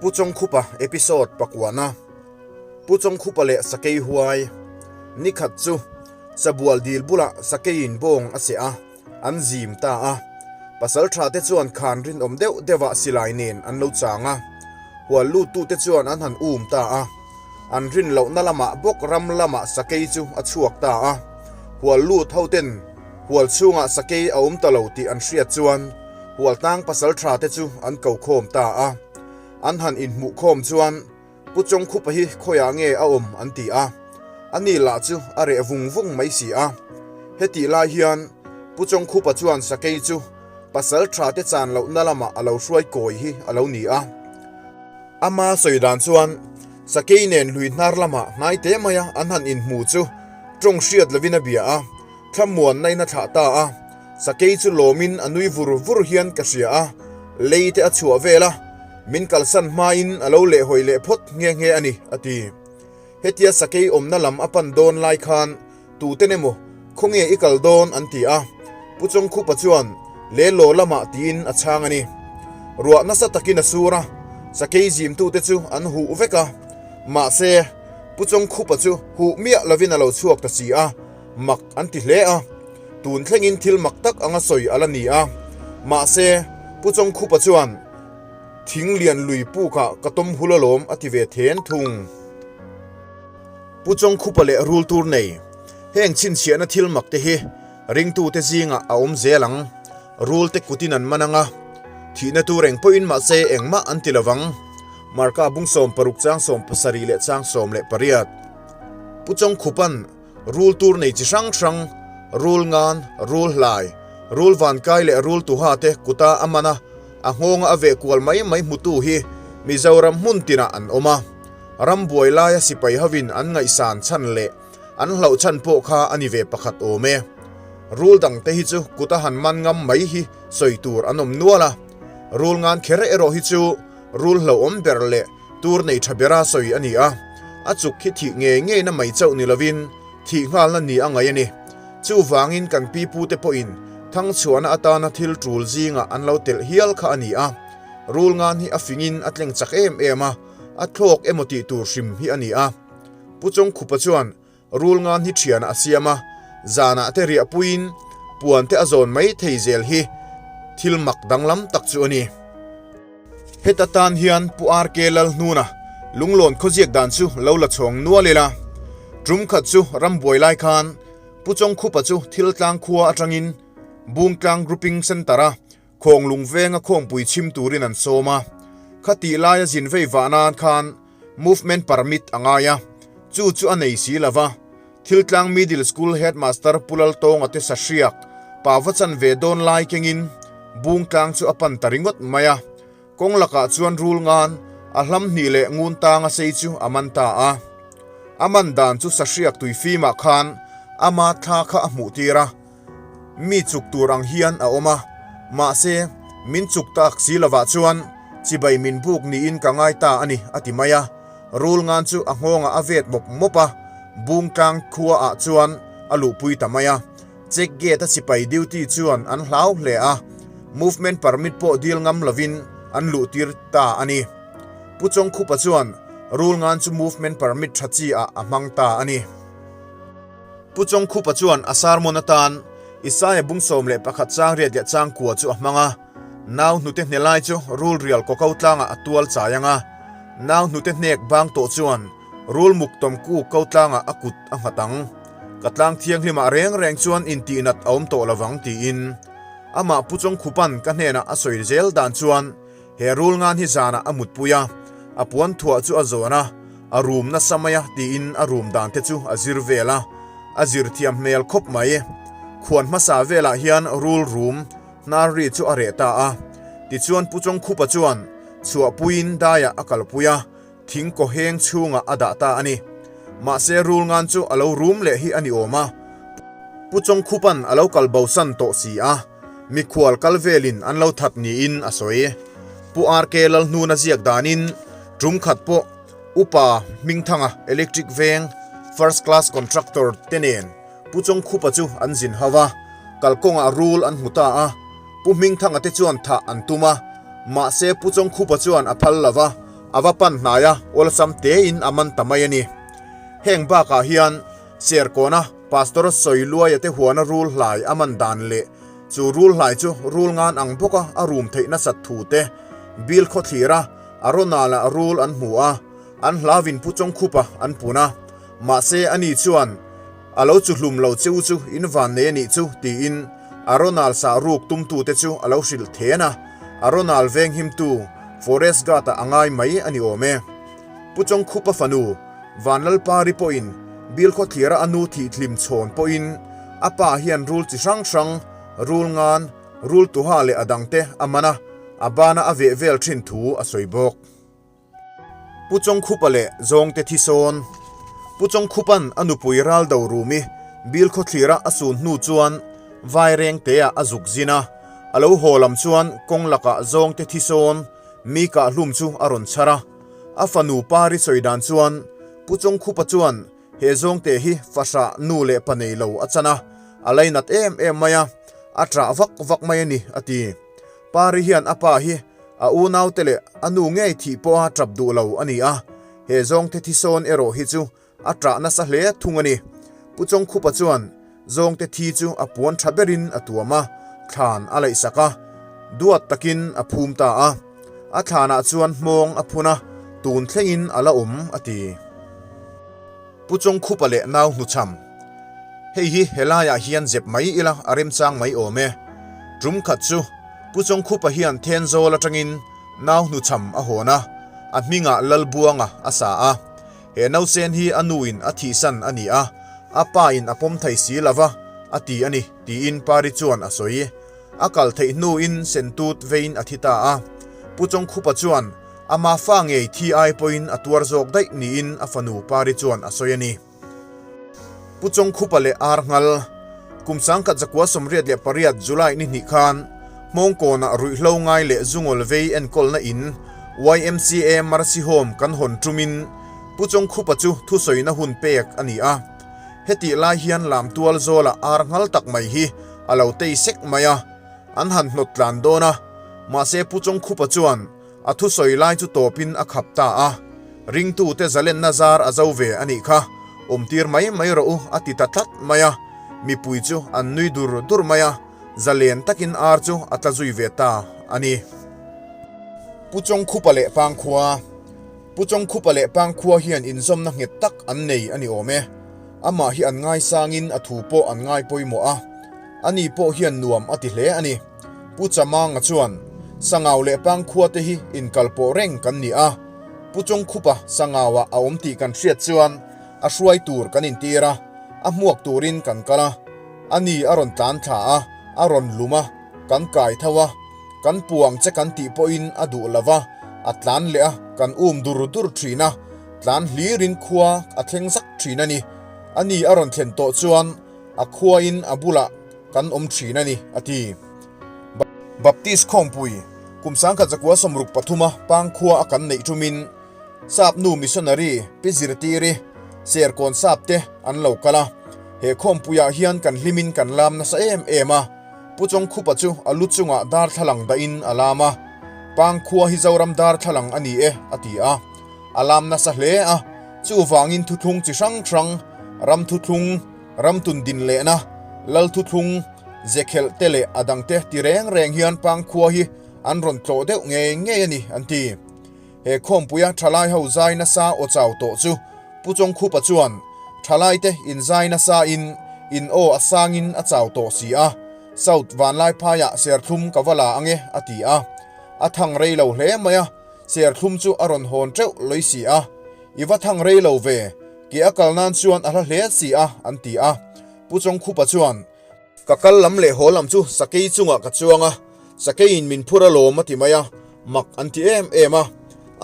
Pu Chawngkhupa episode pakuana Pu Chawngkhupa leh Sakei Huai Nikhat chu Sabual dil bulah Sakeiin bawng a seh a, an zim ta a. Pasaltha te chuan khan rinawm deuh deuhah silai nen an lo chang a, hual luttute chuan an han um ta a. An rin lohna lamah bawk ram lamah Sakei chu a chhuak ta a. Hual lut hoten hual chhungah Sakei a awm ta lo tih an hriat chuan Hualtlang pasaltha te chu an ko khawm ta a. An han inhmuh khawm chuan Pu Chawngkhupa hi khawiah nge a awm an ti a, ani lah chu a reh vung vung mai si a. Hetih lai hian Pu Chawngkhupa chuan Sakei chu pasaltha te chan lohna lamah a lo hruai kawi hi a lo ni a. Ama sawi dan chuan Sakei nen lui hnar lamah hnai te maia an han inhmu chu tawng hriat lovin a bia a, thlamuanna in a thlah ta a. Sakei chu lawmin a nui vur vur hian ka hria a, lei te a chhuah vel a, min kalsan hmain a lo lehhawi leh phawt nghe nghe a ni, a ti. Hetia sakei awmna lam a pan dawn lai khan tuten emaw khawnge i kal dawn an ti a, Pu Chawngkhupa chuan le law lamah tiin a chhang a ni. Ruah nasa takin a sur a, sakei zimtute chu an huh vek a, mahse Pu Chawngkhupa chu huh miah lovin a lo chhuak ta si a, mak an ti hle a, tun thlengin thil mak tak anga sawi a la ni a, mahse Pu Chawngkhupa chuan Thing lian lui pukah ka tawm hul alawm a ti ve then thung. Pu Chawngkhupa leh rul tur nei heng chhinchhiahna thil mak te hi ringtute zingah a awm zel ang. Rul te kutin an man ang a, thihna tur eng pawhin mahse engmah an ti lovang. Marka bung 60 chang 70 leh chang 18. Pu Chawngkhupa'n Rul tur nei chi hrang hrang, rul ngan, rul hlai, rul vankai leh rul tuha te kuta a man a, a nghawnga a veh kual mai mai hmutu hi Mizoram hmun tinah an awm a. Ram buai laia sipai hovin an ngaihsan chhan leh an hlauh chhan pawh kha a ni ve pakhat awm e. Rul dangte hi chu kuta han man ngam mai hi sawi tur an awm nual a. Rul ngan kher erawh hi chu rul hlauhawm ber leh Tur nei tha bera sawi a ni a, a chuk khi thih ngei ngeina mai chauh ni lovin thih nghalna ni a ngaih a ni. Chuvangin kan pi pute pawhin thangchhuahna atana thil tul zingah an lo telh hial kha a ni a, rul ngan hi a fingin a tleng chak em em a, a thlawk emaw tih tur hrim hi a ni a. Pu Chawngkhupa chuan Rul ngan hi thianah a siam a, zanah te riah puiin puan te a zawn mai thei zel hi thil mak danglam tak chu a ni. Heta tan hian Pu RK Lalhnuna lunglawn khawziak dan chu lo la chhawng nual ila. Tum khat chu rambuai lai khan Pu Chawngkhupa chu thil tlang khua atangin Bungtlang Grouping Centre-a Khawnglung venga khawngpui chhim turin an sawm a, khatih laia zin vei vah nan khan movement permit a ngai a, chu chu a nei si lo va. Thiltlang Middle School Headmaster Pu Laltawnga te sahriak pa va chan ve dawn lai kengin Bungtlang chu a pan ta ringawt mai a, kawng lakah chuan rul ngan a hlam hnih leh ngun tanga sei chu a man ta a. A man dan chu sahriak tui fimah khan ama thla kha a hmuh tir a. Mi chuk tur ang hian a awm a, mahse, min chuk tak si lovah chuan chibai min buk niin ka ngai ta a ni, a ti mai a. Rul ngan chu a nghawngah a vet mawp mawp a, Bungtlang khuaah chuan a luhpui ta mai a. Check gate-a sipai duty chuan an hlau hle a, movement permit pawh dil ngam lovin an luhtir ta a ni. Pu Chawngkhupa chuan rul ngan chu movement permit tha chi ah a hmang ta a ni. Pu Chawngkhupa chuan a sermon atan Isaia bung 11 chang riat leh chang kua chu a hmang a, Nau hnute hne lai chu rul rial kawko tlangah a tual chai ang a, nau hnute hnek bang tawh chuan rul muk tawm kuk ko tlangah a kut a nghat ang. Ka tlang thianghlimah reng reng chuan intihnat a awm tawh lovang tiin amah Pu Chawngkhupa'n ka hnenah a sawi zel dan chuan He rul ngan hi zanah a mutpui a, a puan thuah chu a zawn a, a rum nasa mai a tiin a rum dan te chu a zir vel a, a zir thiam hmel khawp mai. Khuan hmasa velah hian rul rum hnar ri chu a reh ta a, tichuan Pu Chawngkhupa chuan chhuahpuiin daiah a kalpui a, thing kaw heng chhungah a dah ta a ni. Mahse rul ngan chu a lo rum leh hi a ni awm a, Pu Chawngkhupa'n a lo kal bosan tawh si a, mikhual kal velin an lo that niin a sawi. Pu RK Lalhnuna ziak danin tum khat pawh Upa Hmingthanga Electric Veng First Class Contractor te nen Pu Chawngkhupa chu an zin ho a, kalkawngah rul an hmu ta a, Pu Hmingthanga te chuan thah an tum a, mahse Pu Chawngkhupa chuan a phal lo va. A va pan hnai a, awlsam tein a man ta mai a ni. Heng bakah hian Serkawna Pastor Sawiluaia te huana rul hlai a man dan leh chu rul hlai chu rul ngan ang bawka a rum theih nasat thu te Bill khawthlira a rawnala rul an hmu a, an hlauvin Pu Chawngkhupa an pun a. Mahse ani chuan A lo chu hlum lo che u chu in van nei a nih chu tiin a rawnal sah ruk tumtute chu a lo hrilh then a, a rawnal venghimtu Forest Guard-ah a ngai mai a ni awm e. Pu Chawngkhupa fanu Vanlalpari pawhin Bilkhawthliara a nu thih thlim chhawn pawhin a pa hian rul chi hrang hrang, rul ngan, rul tuha leh a dangte a man a, a bana a veh vel thin thu a sawi bawk. Pu Chawngkhupa leh Zawngte thi sawn. Pu Chawngkhupa'n a nupui ral do rumi Bilkhawthlira a sun hnu chuan Vairengtea a zuk zin a, a lo haw lam chuan kawng lakah Zawngte thi sawn mi kah hlum chu a rawn chhar a. A fanu Pari sawi dan chuan Pu Chawngkhupa chuan he Zawngte hi fahrah nu leh pa nei lo a chan a, a lainat em em mai a, a ṭah vak vak mai a ni, a ti. Pari hian a pa hi a unaute leh a nu ngei thih pawha ṭap duh lo a ni a, he Zawngte thi sawn erawh hi chu a ṭah nasa hle thung a ni. Pu Chawngkhupa chuan Zawngte thi chu a puan ṭha berin a tuam a, thlan a laihsak a, duat takin a phum ta a. A thlanah chuan hmawng a phun a, tun thlengin a la awm, a ti. Pu Chawngkhupa leh nau hnuchham. Hei hi helaiah hian zep mai ila a remchang mai awm e. Tum khat chu Pu Chawngkhupa hian Thenzawl atangin nau hnuchham a hawn a, a hmingah Lalbuanga a sa a. He nausen hi a nuin a thihsan a ni a, a pa in a pawm thei si lova a ti a ni, tiin Pari chuan a sawi. A kal theih hnuin sentut vein a thi ta a. Pu Chawngkhupa chuan ama fa ngei thi ai pawhin a tuar zawk daih niin a fanu Pari chuan a sawi a ni. Pu Chawngkhupa leh Ar Ngal, Kum 1988 July ni hnih khan Hmawngkawnah ruihhlo ngai leh zungawl vei enkawlna in YMCA Mercy Home kan hawn tumin Pu Chawngkhupa chu thusawina hun pek a ni a. Hetih lai hian lamtual zawlah ar ngal tak mai hi a lo tei sek mai a, an han hnawt tlan dawn a. Mahse Pu Chawngkhupa chuan A thusawi lai chu tawpin a khap ta a, Ringtute zalenna zar a zo ve a nih kha, awmtir mai mai rawh u a ti ta tlat mai a, mipui chu an nui dur dur mai a, zalen takin ar chu a tla zui ve ta a ni. Pu Chawngkhupa leh Pangkhua Pu Chawngkhupa leh Pangkhua hian inzawmna nghet tak an nei a ni awm e. Amah hi an ngaisangin a thu pawh an ngai pawimawh a, ani pawh hian nuam a ti hle a ni. Pu Chamanga chuan, Sangau leh Pangkhua te hi inkalpawh reng kan ni a, Pu Chawngkhupa Sangauah a awm tih kan hriat chuan a hruai tur kan intir a, a hmuak turin kan kal a. Ani a rawn tlan thla a, a rawn lum a, kan kai tho a, kan puang che kan tih pawhin a duh lo va, a tlan leh a, kan um dur dur thin a, tlan hlirin khua a thleng zak thin a ni. Ani a rawn thlen tawh chuan a khuain a bulah kan awm thin a ni, a ti. Baptist Khawmpui, kum 1963 a Pangkhua a kan neih tumin Sap nu missionary pi zirtiri Serkawn Sap te an lo kal a. He khawmpuiah hian kan hlimin kan lam nasa em em a. Pu Chawngkhupa chu a lu chungah darthlalang dahin a lam a. Pangkhua hi Zoram darthlalang a ni e, a ti a. A lam nasa hle a. Chuvangin thuthlung chi hrang hrang, ram thuthlung, Ram tun din lehna, Lal thuthlung, Zekhelh te leh a dangte ti reng reng hian Pangkhua hi an rawn tlawh deuh ngei ngei a ni, an ti. He khawmpuia thalai ho zai nasa aw chau tawh chu Pu Chawngkhupa chuan, Thalaite in zai nasa in, in aw a sangin a chau tawh si a, South Vanlaiphaiah serthlum ka va la ange, a ti a. A thang rei lo hle mai a, serthlum chu a rawn hawn teuh lawih si a. I va thang rei lo ve, Ke a kal nan chuan a hla hle si a, an ti a. Pu Chawngkhupa chuan, Ka kal lam leh haw lam chu sakei chungah ka chuang a, sakeiin min phur alawm a ti mai a, mak an ti em em a.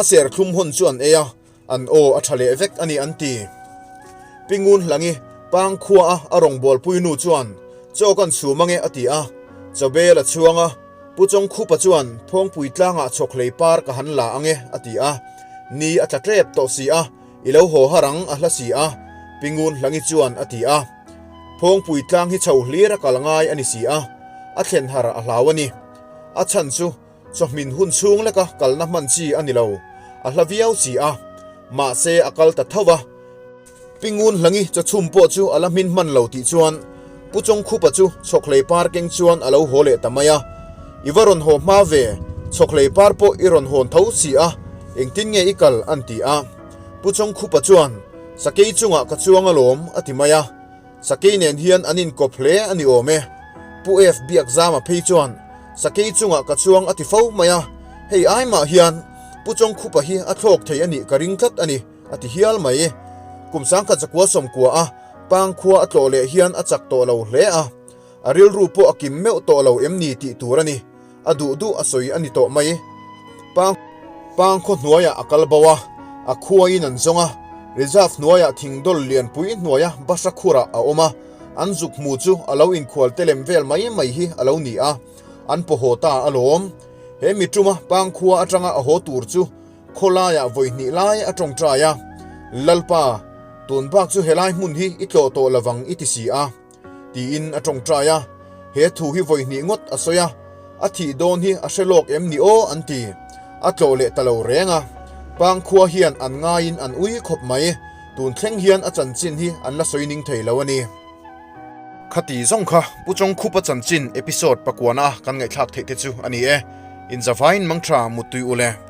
A serthlum hawn chu an ei a, an aw a tha leh vek a ni an ti. Pi Ngun Hlangi, Pangkhua a a rawngbawlpui nu chuan, Chaw kan chhum ange a ti a, chawbel a chhuang a. Pu Chawngkhupa chuan, Phawngpui tlangah chhawkhlei par ka han la ange a ti a, ni a tla tlep tawh si a, I lo haw har ang a hla si a, Pi Ngun Hlangi chuan a ti a. Phawngpui tlang hi chho hlir a kal ngai a ni si a, a thlen har a hlau a ni. A chhan chu chawhmin hun chhung leka kalna hman chi a ni lo. A hla viau si a, mahse a kal ta tho va. Pi Ngun Hlangi chawchhum pawh chu a la hmin hman lo tih chuan Pu Chawngkhupa chu chhawkhlei par keng chuan a lo haw leh ta mai a. I va rawn haw hma ve, chhawkhlei par pawh i rawn hawn tho si a, engtin nge i kal? an ti a. Pu Chawngkhupa chuan, Sakei chungah ka chuang alawm, a ti mai a. Sakei nen hian an inkawp hle a ni awm e. Pu F Biakzama phei chuan, Sakei chungah ka chuang a ti fo mai a, hei ai mah hian Pu Chawngkhupa hi a thlawk thei a nih ka ring tlat a ni, a ti hial mai. Kum sangkhat zakua sawmkua a Pangkhua a tlawh leh hian a chak tawh lo hle a, a rilru pawh a kim meuh tawh lo em ni tih tur a ni. A duh duh a sawi a ni tawh mai. Pang Pangkhaw hnuaiah a kal bo a, a khuaiin an zawng a, reserve hnuaiah thingdawl lianpui hnuaia basa khurah a awm a, an zuk hmu chu a lo inkhual te lem vel mai mai hi a lo ni a, an paw haw ta alawm. He mi tuma Pangkhua atanga a haw tur chu khawlaiah vawi hnih lai a tawngtai a, Lalpa, tun bak chu helai hmun hi i tlawh tawh lovang i ti si a. Tiin a tawngtai a, he thu hi vawi hnih ngawt a sawi a, a thih dawn hi a hre lawk em ni aw an ti. A tlawh leh ta lo reng a, Pangkhua hian an ngaiin an ui khawp mai, tun thleng hian a chanchin hi an la sawi ning thei lo a ni. Khati zawng kha Pu Chawngkhupa chanchin episode pakuana kan ngaihthlak theih te chu a ni e. Inzavain mangtha muttui ule.